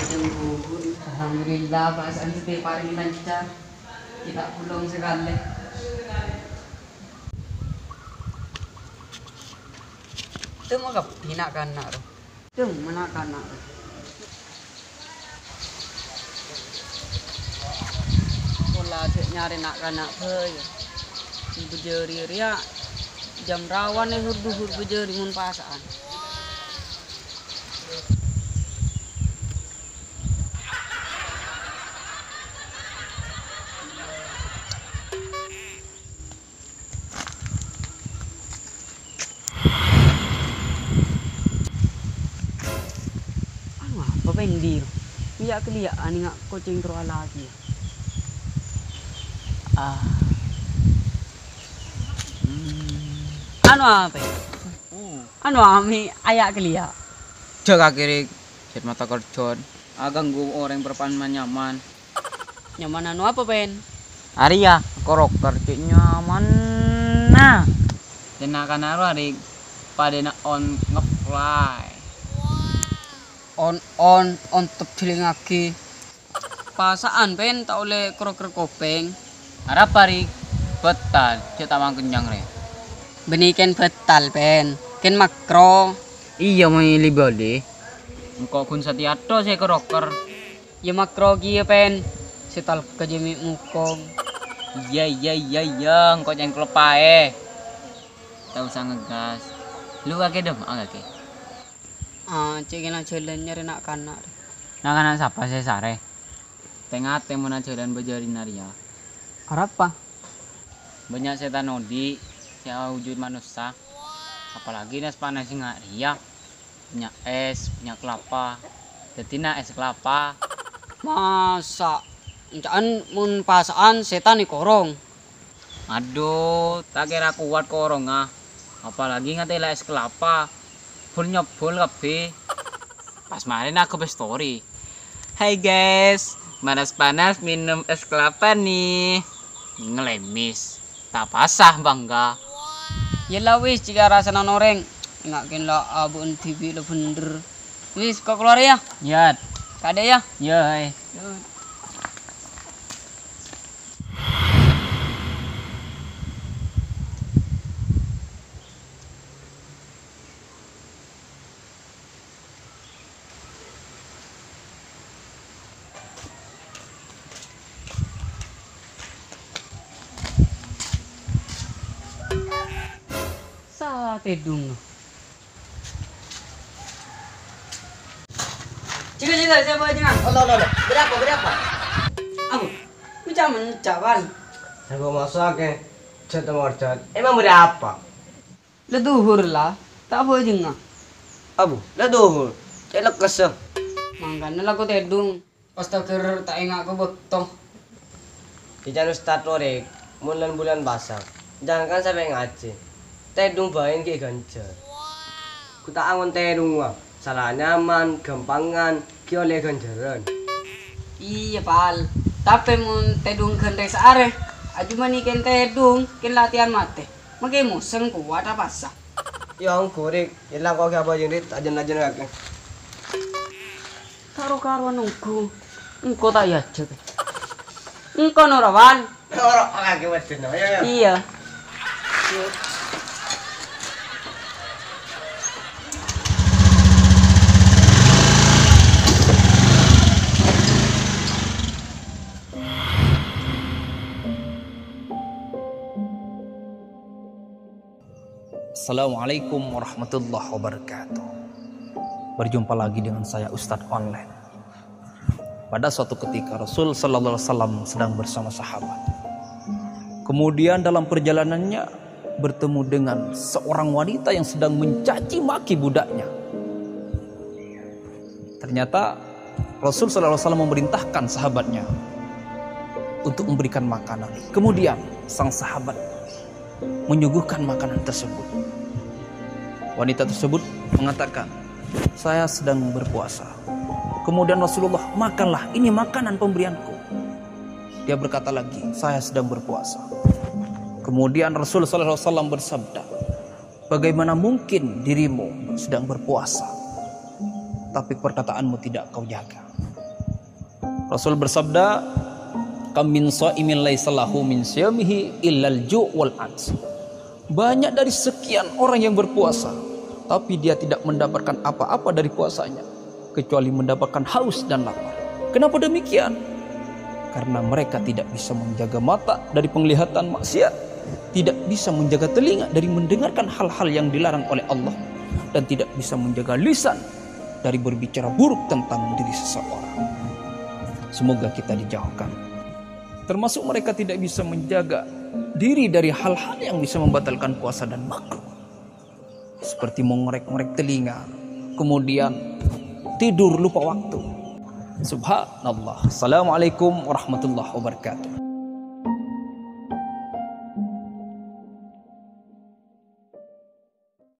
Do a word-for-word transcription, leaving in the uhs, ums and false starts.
Alhamdulillah, pas anjete paring lancar. Kita pulang sekali. Itu mau ke pinak kan, nak, ro? Dem, mana kana'? Pola cè' nyarè na'-kana' bhâi. Bâjâri rèya jam rawan è hur-dhuhur bâjâri mon pasa'an. Anu apa, Pendi? Liya'-keliya' aninga' kocèng terro alakè. Ah. Hmm. Anu apa? Anu ame aya' keliya'. Jhâ' ka kiri, jhât mata kerjhân. Aganggu orèng perpan man-nyaman. Nyaman anu apa, Pen? Arèya, koroker cè' nyamanna. Cè' na'-kana' rowa, Rik, padâna on nge-fly. On, on, ontep jhelingngaghi. Pasa'an, Pen, ta' ollè koroker kopèng. Arapa, Rik? Bâtal, jhâ' ta' mangennyang, rè. Bânnè kèng bâtal, Pen. Kèng makro. Iyâ, mon li-bâli. Engko' ghun satèya tho sè koroker. Yâ makro kèya, Pen. Sè talka jâ' mè' mokong. Iyâ, iyâ, iyâ, iyâ, engko' cèngklep aè. Ta' osa ngegas. Lu kakè dâ' emma'a kakè. Ah, cè' kèng jhâlân nyarè na'-kana'. Na'-kana' sapa sè sarè? Tè-ngatè mon ajhâlân bâjârina rèya. Arapa? Bânnya' sètan odi' sè awujud manossa. Apalagi nas-panas sè nga' rèya. Bânnya' ès, bânnya' kelapa. Dhâddhina ès kelapa. Masa'? Enca'an mon pasa'an sètan èkorong. Adhu, ta' kèra kowat korongnga. Apalagi ngatèla ès kelapa. Bul-nyebbul kabbhi. Pas marèna aghâbây story. "Hai guys, panas-panas minum es kelapa nih." Ngelèmis. Ta' pasa bângga. Yâ la wis, cè' arasana orèng. Enga' kèng la abâ'na dhibi' la bhendher. Wis, ko' kalowar yâ. Yâ. Kadhâ' yâ. Yâ, hai. Yâ. Sa tèdhung, no. Cika, cika, siapa, cika? Allah, Allah, Allah. Berapa, berapa? Aku, menca-menca, Wan. Aku masuk, eh. Jatuh, Morjat. Emang berapa? La dhuhur, la, ta' bhâjângnga. Abu, la dhuhur, cè' lekkessa. Mangkana la ko' tèdhung. Pas taghâr ta' enga' ko' bâkto. Kècan Ustad Torik, mon lan-bulan pasa, jangankan sampè' ngajhi, tèdhung bhâi ghi' ghânjhâr. Ko' ta' angon tèdhungnga, sala nyaman, ghâmpangan, ghi' ollè ghânjhârân. Iyâ, Pal. Tapè mon tèdhung ghân rè-saarè, ajumani kèng tèdhung, kèng latèyan matè. Makè mosèm kowat apasa? Yâ, ongghu, Rik. Yella engko' ghi' abhâjâng, Rik. Ta' jân-lajân kakè. Karo-karowan ongghu. Engko' ta' èajhâk. Engko' norowan. Noro' kakè wedhunna, yâ, yâ. Iyâ. Assalamualaikum warahmatullahi wabarakatuh. Berjumpa lagi dengan saya, Ustadz Online. Pada suatu ketika, Rasul sallallahu alaihi wasallam sedang bersama sahabat. Kemudian, dalam perjalanannya, bertemu dengan seorang wanita yang sedang mencaci maki budaknya. Ternyata Rasul sallallahu alaihi wasallam memerintahkan sahabatnya untuk memberikan makanan. Kemudian sang sahabat menyuguhkan makanan tersebut. Wanita tersebut mengatakan, "Saya sedang berpuasa." Kemudian Rasulullah, "Makanlah, ini makanan pemberianku." Dia berkata lagi, "Saya sedang berpuasa." Kemudian Rasul sallallahu alaihi wasallam bersabda, "Bagaimana mungkin dirimu sedang berpuasa, tapi perkataanmu tidak kau jaga?" Rasul bersabda, "Kam min shaimin laisa lahu min siyamihi illal ju' wal 'atas." Banyak dari sekian orang yang berpuasa, tapi dia tidak mendapatkan apa-apa dari puasanya, kecuali mendapatkan haus dan lapar. Kenapa demikian? Karena mereka tidak bisa menjaga mata dari penglihatan maksiat, tidak bisa menjaga telinga dari mendengarkan hal-hal yang dilarang oleh Allah, dan tidak bisa menjaga lisan dari berbicara buruk tentang diri seseorang. Semoga kita dijauhkan. Termasuk mereka tidak bisa menjaga diri dari hal-hal yang bisa membatalkan puasa dan makruh. Seperti mengorek-ngorek telinga, kemudian tidur lupa waktu. Subhanallah. Assalamualaikum warahmatullahi wabarakatuh.